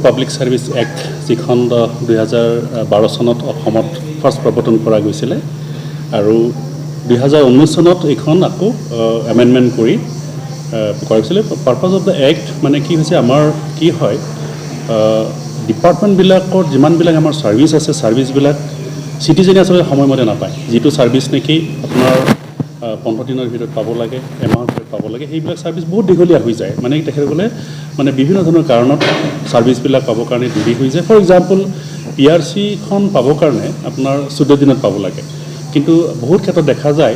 Public service act, যিখন 2012 চনত অসমত ফাৰ্ষ্ট প্ৰৱৰ্তন কৰা গৈছিলে আৰু 2019 চনত এইখন আকৌ এমেণ্ডমেণ্ট কৰি কৰা গৈছিলে। পাৰ্পাজ অফ the act মানে কি হৈছে, আমাৰ কি হয়, ডিপাৰ্টমেণ্টবিলাকত যিমানবিলাক আমাৰ ছাৰ্ভিচ আছে, ছাৰ্ভিচবিলাক চিটিজেনে আচলতে সময়মতে নাপায়। যিটো ছাৰ্ভিচ নেকি আপোনাৰ 15 দিনৰ ভিতৰত পাব লাগে, এমাহৰ ভিতৰত পাব লাগে, সেইবিলাক ছাৰ্ভিচ বহুত দীঘলীয়া হৈ যায়। মানে তেখেতসকলে মানে বিভিন্ন ধৰণৰ কাৰণত ছাৰ্ভিচবিলাক পাবৰ কাৰণে দেৰি হৈ যায়। ফৰ এক্সাম্পল, পিআৰচিখন পাবৰ কাৰণে আপোনাৰ 14 দিনত পাব লাগে, কিন্তু বহুত ক্ষেত্ৰত দেখা যায়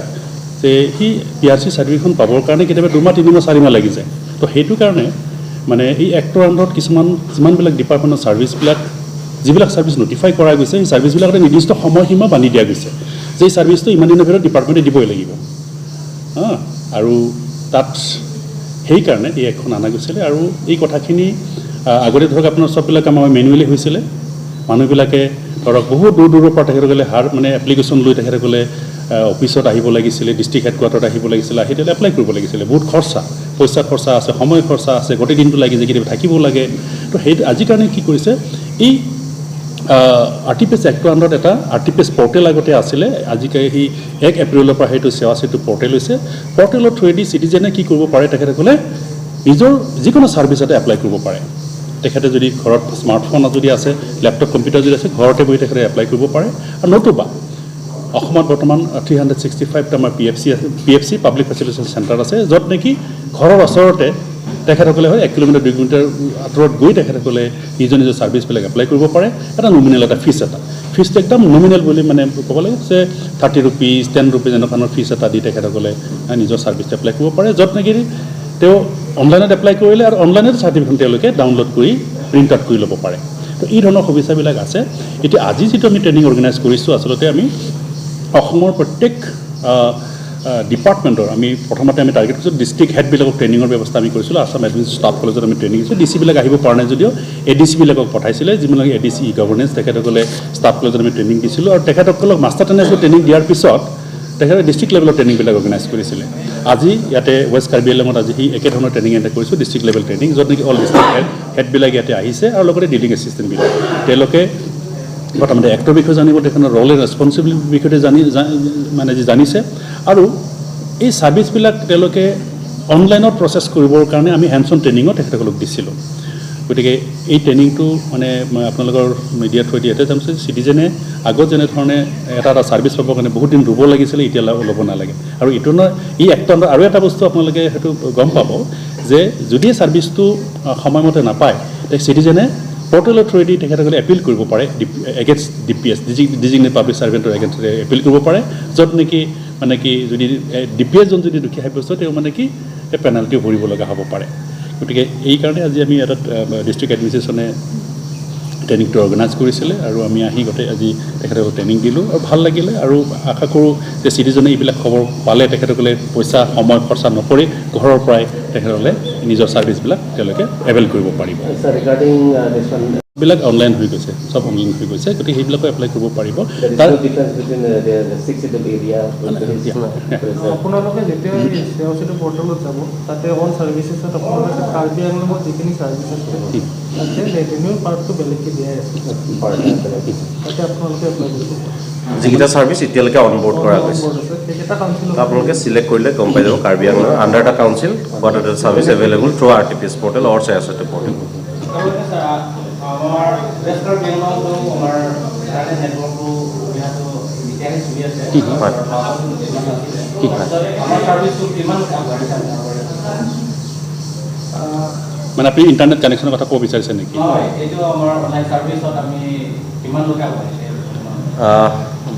যে সি পিআৰচি চাৰ্টিফিকেটখন পাবৰ কাৰণে কেতিয়াবা 2 মাহ, 3 মাহ, 4 মাহ লাগি যায়। তো সেইটো কাৰণে মানে এই এক্টৰ আণ্ডাৰত কিছুমান যিমানবিলাক ডিপাৰ্টমেণ্টৰ ছাৰ্ভিচবিলাক, যিবিলাক ছাৰ্ভিচ নটিফাই কৰা গৈছে, সেই ছাৰ্ভিচবিলাকতে নিৰ্দিষ্ট সময়সীমা বান্ধি দিয়া গৈছে যে এই ছাৰ্ভিচটো ইমান দিনৰ ভিতৰত ডিপাৰ্টমেণ্টে দিবই লাগিব। হা, আৰু তাত সেইকাৰণে এই এক্টখন অনা গৈছিলে। আৰু এই কথাখিনি আগতে ধৰক আপোনাৰ চববিলাক কাম আমাৰ মেনুৱেলি হৈছিলে। মানুহবিলাকে ধৰক বহুত দূৰ দূৰৰ পৰা তেখেতসকলে হাৰ মানে এপ্লিকেশ্যন লৈ তেখেতসকলে অফিচত আহিব লাগিছিলে, ডিষ্ট্ৰিক্ট হেডকোৱাৰ্টাৰত আহিব লাগিছিলে, আহি তেওঁলোকে এপ্লাই কৰিব লাগিছিলে। বহুত খৰচা, পইচা খৰচা আছে, সময় খৰচা আছে, গোটেই দিনটো লাগি যায়, কেতিয়াবা থাকিব লাগে। তো সেইটো আজিৰ কাৰণে কি কৰিছে, এই আৰটিপিএছ এক্টৰ আণ্ডাৰত এটা আৰটিপিএছ পৰ্টেল আগতে আছিলে। আজিকালি সি 1 এপ্ৰিলৰ পৰা সেইটো সেৱা সেতু পৰ্টেল হৈছে। পৰ্টেলৰ থ্ৰুৱেদি চিটিজেনে কি কৰিব পাৰে, তেখেতসকলে নিজৰ যিকোনো ছাৰ্ভিচ এটা এপ্লাই কৰিব পাৰে। তেখেতে যদি ঘৰত স্মাৰ্টফোন যদি আছে, লেপটপ কম্পিউটাৰ যদি আছে, ঘৰতে বহি তেখেতে এপ্লাই কৰিব পাৰে। আৰু নতুবা অসমত বৰ্তমান 365টা আমাৰ পিএফচি আছে, পিএফচি, পাব্লিক ফেচিলিটেশ্যন চেণ্টাৰ আছে, য'ত নেকি ঘৰৰ ওচৰতে তেখেতসকলে হয় 1 কিলোমিটাৰ, 2 কিলোমিটাৰ আঁতৰত গৈ তেখেতসকলে নিজৰ নিজৰ ছাৰ্ভিচবিলাক এপ্লাই কৰিব পাৰে। এটা নমিনেল এটা ফিজ, এটা ফিজটো একদম নমিনেল বুলি মানে ক'ব লাগে যে 30 ৰুপিজ, 10 ৰুপিজ এনেকুৱা ধৰণৰ ফিজ এটা দি তেখেতসকলে নিজৰ ছাৰ্ভিচটো এপ্লাই কৰিব পাৰে, য'ত নেকি তেওঁ অনলাইনত এপ্লাই কৰিলে আৰু অনলাইনত চাৰ্টিফিকেটখন তেওঁলোকে ডাউনলোড কৰি প্ৰিণ্ট আউট কৰি ল'ব পাৰে। তো এই ধৰণৰ সুবিধাবিলাক আছে। এতিয়া আজি যিটো আমি ট্ৰেইনিং অৰ্গেনাইজ কৰিছোঁ, আচলতে আমি অসমৰ প্ৰত্যেক ডিপাৰ্টমেণ্টৰ আমি প্ৰথমতে আমি টাৰ্গেট কৰিছোঁ ডিষ্ট্ৰিক্ট হেডবিলাকক ট্ৰেইনিঙৰ ব্যৱস্থা আমি কৰিছিলোঁ। আছাম এডমিনিষ্ট্ৰেটিভ ষ্টাফ কলেজত আমি ট্ৰেইনিং দিছোঁ। ডি চিবিলাক আহিব পৰা নাই যদিও এ ডি চিবিলাকক পঠাইছিলে, যিবিলাক এডিচি ই গভৰ্নেন্স, তেখেতসকলে ষ্টাফ কলেজত আমি ট্ৰেইনিং দিছিলোঁ আৰু তেখেতসকলক মাষ্টাৰ ট্ৰেইনাৰ্ছবোৰ ট্ৰেইনিং দিয়াৰ পিছত তেখেতে ডিষ্ট্ৰিক্ট লেভেলৰ ট্ৰেইনিংবিলাক অৰ্গেনাইজ কৰিছিলে। আজি ইয়াতে ৱেষ্ট কাৰ্বি আংলঙত আজি সি একেধৰণৰ ট্ৰেইনিং ইয়াতে কৰিছোঁ, ডিষ্ট্ৰিক্ট লেভেল ট্ৰেইনিং, য'ত নেকি অল ডিষ্ট্ৰিক্ট হেডবিলাক ইয়াতে আহিছে আৰু লগতে ডিলিং এছিষ্টেণ্টবিলাক। তেওঁলোকে প্ৰথমতে এক্টৰ বিষয়ে জানিব, তেখেতৰ ৰ'ল এণ্ড ৰেচপনচিবিলিটিৰ বিষয়ে জানি মানে যি জানিছে আৰু এই ছাৰ্ভিচবিলাক তেওঁলোকে অনলাইনত প্ৰচেছ কৰিবৰ কাৰণে আমি হেণ্ডছ অন ট্ৰেইনিঙো তেখেতসকলক দিছিলোঁ। গতিকে এই ট্ৰেইনিংটো মানে মই আপোনালোকৰ মিডিয়াৰ থ্ৰুৱেদি ইয়াতে জানিছোঁ, চিটিজেনে আগত যেনেধৰণে এটা এটা ছাৰ্ভিচ পাবৰ কাৰণে বহুত দিন ৰ'ব লাগিছিলে, এতিয়া ল'ব নালাগে। আৰু এইটো নহয়, এই এক্টৰ আৰু এটা বস্তু আপোনালোকে সেইটো গম পাব যে যদি ছাৰ্ভিচটো সময়মতে নাপায়, তে চিটিজেনে পৰ্টেলৰ থ্ৰুৱেদি তেখেতসকলে এপিল কৰিব পাৰে এগেইনষ্ট ডিপিএছ, ডিজিগনেট পাব্লিক ছাৰ্ভেণ্টৰ এগেইনষ্ট এপিল কৰিব পাৰে, য'ত নেকি মানে কি যদি ডিপিএছজন যদি দোষী সাব্যস্ত হয়, তেওঁ মানে কি পেনাল্টিও ভৰিব লগা হ'ব পাৰে। গতিকে এইকাৰণে আজি আমি ইয়াত ডিষ্ট্ৰিক্ট এডমিনিষ্ট্ৰেশ্যনে ট্ৰেইনিংটো অৰ্গেনাইজ কৰিছিলে আৰু আমি আহি গোটেই আজি তেখেতসকলক ট্ৰেইনিং দিলোঁ আৰু ভাল লাগিলে। আৰু আশা কৰোঁ যে চিটিজনে এইবিলাক খবৰ পালে তেখেতসকলে পইচা, সময় খৰচা নকৰি ঘৰৰ পৰাই তেখেতসকলে নিজৰ ছাৰ্ভিচবিলাক তেওঁলোকে এভেইল কৰিব পাৰিব। Sir, regarding this one, বিলাক অনলাইন হৈ গৈছে, চব অনলাইন হৈ গৈছে। গতিকে সেইবিলাকো এপ্লাই কৰিব পাৰিব। there is তাৰ no difference between the Sixth Schedule area with this. আপোনালোকে যেতিয়া এই সেৱা সেতু পৰ্টেলত যাব, তাতে অল ছাৰ্ভিচেছত আপোনালোকে কাৰ্বি আংলঙত যিখিনি ছাৰ্ভিচ আছে, তাতে ৰেভিনিউৰ পাৰ্টটো বেলেগকৈ দিয়াই আছে। তাতে আপোনালোকে এপ্লাই কৰিব পাৰে। যিকেইটা ছাৰ্ভিচ এতিয়ালৈকে অনবৰ্ড কৰা গৈছে, Onboard আছে সেইকেইটা কাউন্সিলত তো আপোনালোকে চিলেক্ট কৰিলে গম পাই যাব Karbi Anglong under the council what are the service available through RTPS portal or Sewa Setu portal. আৰু এটা ছাৰ, আমাৰ ৱেষ্ট কাৰ্বি আংলঙতো আমাৰ ইণ্টাৰনেট নেটৱৰ্কটো সুবিধাটো এতিয়াহে চলি আছে। ইমান নাছিলে। আমাৰ ছাৰ্ভিচটো কিমান আগবাঢ়িছে আপোনালোকৰ? মানে আপুনি ইণ্টাৰনেট কানেকশ্যনৰ কথা ক'ব বিচাৰিছে নেকি? হয়, এইটো আমাৰ অনলাইন ছাৰ্ভিচত আমি কিমান লোকে আগবাঢ়িছে?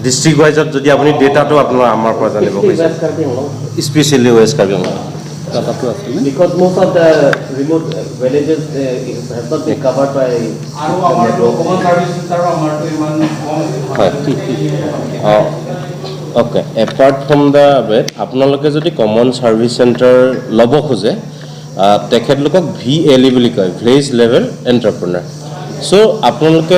ডিষ্ট্ৰিক্ট ৱাইজত যদি আপুনি ডেটাটো আপোনাৰ আমাৰ পৰা জানিব খুজিছে। West Karbi Anglong. Specially west Karbi Anglong. ডাটাটো আছেনে? Because most of the remote villages it has not been covered by আৰু আমাৰতো কমন ছাৰ্ভিচ চেণ্টাৰো আমাৰতো ইমান কম। হয়, অঁ, okay. Apart from the bed, আপোনালোকে যদি কমন ছাৰ্ভিচ চেণ্টাৰ ল'ব খোজে, তেখেতলোকক ভিএলই বুলি কয়, ভিলেজ লেভেল এণ্টাৰপ্ৰনাৰ। চ' আপোনালোকে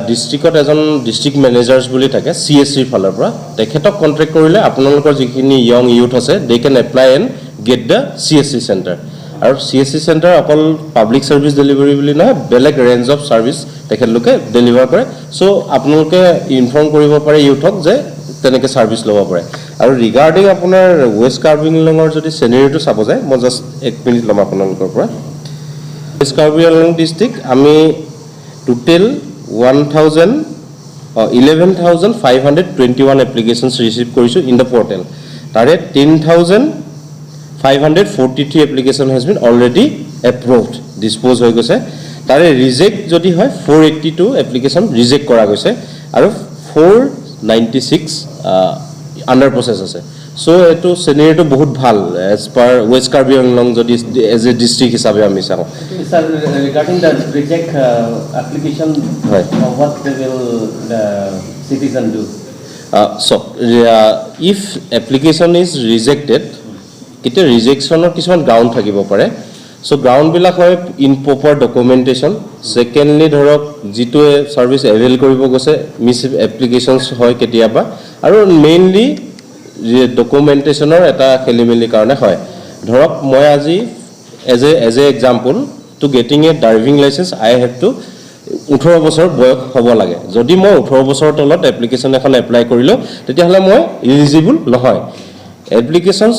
ডিষ্ট্ৰিক্টত এজন ডিষ্ট্ৰিক্ট মেনেজাৰ্ছ বুলি থাকে চিএছচিৰ ফালৰ পৰা, তেখেতক কণ্টেক্ট কৰিলে আপোনালোকৰ যিখিনি য়ং ইউথ আছে, they can apply and get the CSC center. আৰু চি এছ চি চেণ্টাৰ অকল পাব্লিক ছাৰ্ভিচ ডেলিভাৰী বুলি নহয়, বেলেগ ৰেঞ্জ অফ ছাৰ্ভিচ তেখেতলোকে ডেলিভাৰ কৰে। চ' আপোনালোকে ইনফৰ্ম কৰিব পাৰে ইউথক যে তেনেকৈ ছাৰ্ভিচ ল'ব পাৰে। আৰু ৰিগাৰ্ডিং আপোনাৰ ৱেষ্ট কাৰ্বি আংলঙৰ যদি চেনেৰিটো চাব যায়, মই জাষ্ট এক মিনিট ল'ম আপোনালোকৰ পৰা। ৱেষ্ট কাৰ্বি আংলং ডিষ্ট্ৰিক্ট আমি total 1,000 11,521 applications receive কৰিছোঁ ইন the portal. তাৰে 10,543 application has been already approved, dispose হৈ গৈছে। তাৰে ৰিজেক্ট যদি হয়, 482 এপ্লিকেশ্যন ৰিজেক্ট কৰা গৈছে আৰু 496 আণ্ডাৰ প্ৰচেছ আছে। চ' এইটো চিনেৰিটো বহুত ভাল as per west Karbi Anglong যদি এজ এ ডিষ্ট্ৰিক্ট হিচাপে আমি চাওঁ। Sir, regarding the reject application, হয়। What will the citizen do? চাওক, if application is rejected, কেতিয়া ৰিজেকশ্যনৰ কিছুমান গ্ৰাউণ্ড থাকিব পাৰে। চ' গ্ৰাউণ্ডবিলাক হয় ইমপ্ৰপাৰ ডকুমেণ্টেশ্যন, ছেকেণ্ডলি ধৰক যিটোৱে ছাৰ্ভিচ এভেইল কৰিব গৈছে, মিছ এপ্লিকেশ্যনছ হয় কেতিয়াবা, আৰু মেইনলি ডকুমেণ্টেশ্যনৰ এটা খেলি মেলিৰ কাৰণে হয়। ধৰক মই আজি as a example, to getting a driving licence, I have to 18 বছৰ বয়স হ'ব লাগে। যদি মই 18 বছৰৰ তলত এপ্লিকেশ্যন এখন এপ্লাই কৰিলোঁ, তেতিয়াহ'লে মই ইলিজিবল নহয়। এপ্লিকেশ্যন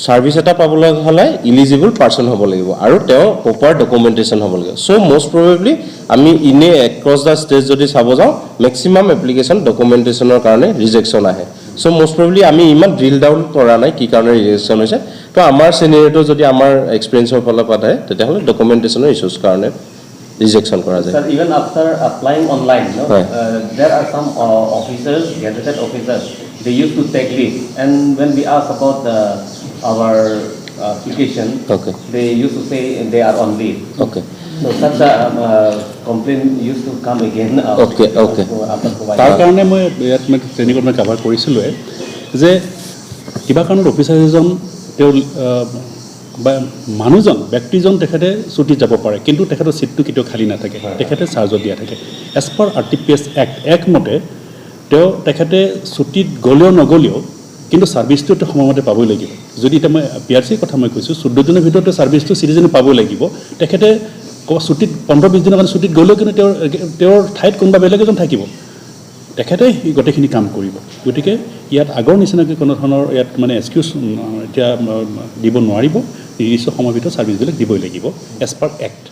ছাৰ্ভিচ এটা পাবলৈ হ'লে ইলিজিবল পাৰ্চন হ'ব লাগিব আৰু তেওঁ প্ৰপাৰ ডকুমেণ্টেশ্যন হ'ব লাগিব। চ' মষ্ট প্ৰবেবলি আমি ইনে এক্ৰছ the state যদি চাব যাওঁ, মেক্সিমাম এপ্লিকেশ্যন ডকুমেণ্টেশ্যনৰ কাৰণে ৰিজেকশ্যন আহে। চ' মষ্ট প্ৰবেবলি আমি ইমান ড্ৰিল ডাউন কৰা নাই কি কাৰণে ৰিজেকশ্যন হৈছে। তো আমাৰ চিনেৰিটো যদি আমাৰ এক্সপিৰিয়েঞ্চৰ ফালৰ পৰা আহে, তেতিয়াহ'লে ডকুমেণ্টেশ্যনৰ ইছ্যুজ কাৰণে ৰিজেকশ্যন কৰা যায়। Sir, even after applying online, no, Right. There are some officers, gazetted officers, they used to take leave. And when we ask about our application, they used to say they are on leave. So such a complaint used to come again after providing. তাৰ কাৰণে মই ইয়াত মই ট্ৰেইনিঙত মই cover কৰিছিলোঁৱে যে কিবা কাৰণত অফিচাৰ এজন তেওঁ বা মানুহজন, ব্যক্তিজন তেখেতে ছুটীত যাব পাৰে, কিন্তু তেখেতৰ ছিটটো কেতিয়াও খালী নাথাকে, তেখেতে চাৰ্জত দিয়া থাকে। As per RTPS Act মতে তেওঁ তেখেতে ছুটীত গ'লেও নগ'লেও কিন্তু ছাৰ্ভিচটো তেওঁ সময়মতে পাবই লাগিব। যদি এতিয়া মই পি আৰ চিৰ কথা মই কৈছোঁ, 14 দিনৰ ভিতৰতে ছাৰ্ভিচটো চিটিজেনে পাবই লাগিব। তেখেতে ক'ৰবাত ছুটীত 15-20 দিনৰ কাৰণে ছুটীত গ'লেও কিন্তু তেওঁৰ ঠাইত কোনোবা বেলেগ এজন থাকিব, তেখেতে সেই গোটেইখিনি কাম কৰিব। গতিকে ইয়াত আগৰ নিচিনাকৈ কোনো ধৰণৰ ইয়াত মানে এক্সকিউজ এতিয়া দিব নোৱাৰিব। নিৰ্দিষ্ট সময়ৰ ভিতৰত ছাৰ্ভিচবিলাক দিবই লাগিব এজ পাৰ এক্ট।